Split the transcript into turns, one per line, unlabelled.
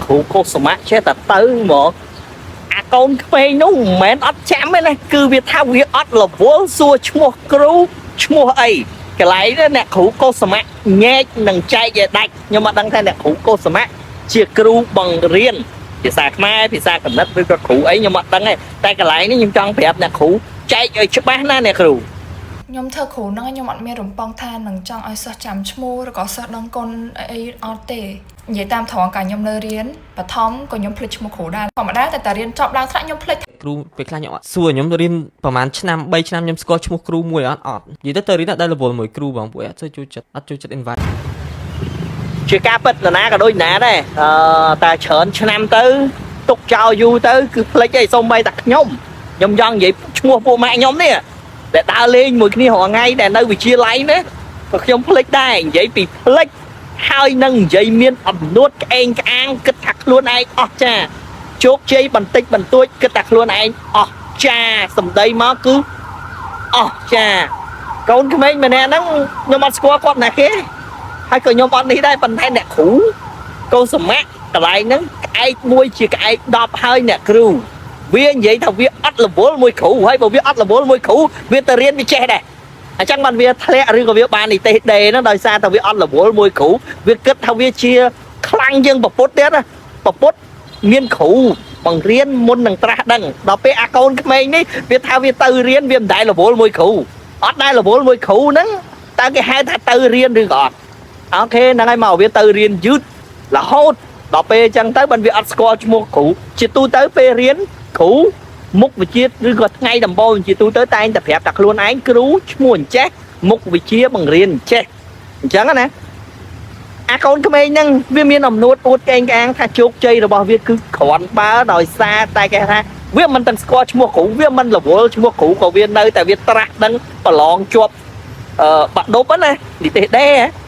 គ្រូកុសមៈចេះតែទៅហ្មងអាកូនក្មេងនោះមិនមែនអត់ចាំទេណាគឺវាថាវាអត់រវល់សួរឈ្មោះគ្រូឈ្មោះអីកន្លែងនេះអ្នកគ្រូកុសមៈញែកនិងចែកឲ្យដាច់ខ្ញុំអត់ដឹងថាអ្នកគ្រូកុសមៈជាគ្រូបង្រៀនភាសាខ្មែរភាសាកណិតឬក៏គ្រូអីខ្ញុំអត់ដឹងទេតែកន្លែងនេះខ្ញុំចង់ប្រាប់អ្នកគ្រូចែកឲ្យច្បាស់ណាអ្នកគ្រូ
ខ្ញុំធ្វើគ្រូហ្នឹងខ្ញុំអត់មានរំពឹងថានឹងចង់ឲ្យសិស្សចាំឈ្មោះឬក៏សិស្សដឹងគុណអីអត់ទេនិយាយតាមត្រង់កាលខ្ញុំនៅរៀនបឋមក៏ខ្ញុំភ្លេចឈ្មោះគ្រូដែរធម្មតាតែតែរៀនចប់ឡើងថ្នាក់ខ្ញុំភ្លេច
គ្រូពេលខ្លះខ្ញុំអត់សួរខ្ញុំរៀនប្រហែលឆ្នាំ3ឆ្នាំខ្ញុំស្គាល់ឈ្មោះគ្រូមួយអត់អត់និយាយទៅទៅរៀនអត់ដែលរវល់មួយគ្រូបងពួកឯងអត់សូវចូលចិត្តអត់ចូលចិត្ត invite
ជាការពិតនរណាក៏ដូចណាដែរអឺតែច្រើនឆ្នាំទៅទុកចោលយូរទៅគឺភ្លេចឯងសូម្បីតែខ្ញុំខ្ញុំចង់និយាយឈ្មោះពួកម៉ាក់ខ្ញុំនេះដែលដើរលេងមួយគ្នារាល់ថ្ងៃដែលនៅវិទ្យាល័យណាក៏ខ្ញុំភ្លេចដែរនិយាយពីភ្លេចហើយនឹងនិយាយមានអំនួតក្អេងក្អាងគិតថាខ្លួនឯងអស់ចាជោគជ័យបន្តិចបន្តួចគិតថាខ្លួនឯងអស់ចាសំដីមកគឺអស់ចាកូនក្មេងម្នាក់ហ្នឹងខ្ញុំអត់ស្គាល់គាត់ណាគេ ហើយក៏ខ្ញុំអត់នេះដែរប៉ុន្តែអ្នកគ្រូកូនសមៈកន្លែងហ្នឹងក្អែកមួយជាក្អែក10ហើយអ្នកគ្រូវានិយាយថាវាអត់រវល់មួយគ្រូហើយបើវាអត់រវល់មួយគ្រូវាទៅរៀនវាចេះដែរអញ្ចឹងបានវាធ្លាក់ឬក៏វាបាននិទេសដេហ្នឹងដោយសារតែវាអត់រវល់មួយគ្រូវាគិតថាវាជាខ្លាំងជាងពពុទ្ធទៀតណាពពុទ្ធមានគ្រូបង្រៀនមុននឹងត្រាស់ដឹងដល់ពេលអាកូនក្មេងនេះវាថាវាទៅរៀនវាមិនដែលរវល់មួយគ្រូអត់ដែលរវល់មួយគ្រូហ្នឹងតើគេហៅថាទៅរៀនឬក៏អត់ OK ហ្នឹងហើយមកវាទៅរៀនយឺតរហូតដល់ពេលអញ្ចឹងទៅបើវាអត់ស្គាល់ឈ្មោះគ្រូជាទូទៅពេលរៀនគ្រូមុខវិជ្ជាឬក៏ថ្ងៃដំបូងជាទូទៅតែងតែប្រាប់តែខ្លួនឯងគ្រូឈ្មោះអញ្ចេះមុខវិជ្ជាបង្រៀនអញ្ចេះអញ្ចឹងណាអាកូនក្មេងហ្នឹងវាមានអំនួតអួតកេងកាងថាជោគជ័យរបស់វាគឺគ្រាន់បើដោយសារតែគេថាវាមិនទាំងស្គាល់ឈ្មោះគ្រូវាមិនរវល់ឈ្មោះគ្រូក៏វានៅតែវាត្រាស់ដឹងប្រឡងជាប់អឺបាក់ដប់ណានិទេសដេហ៎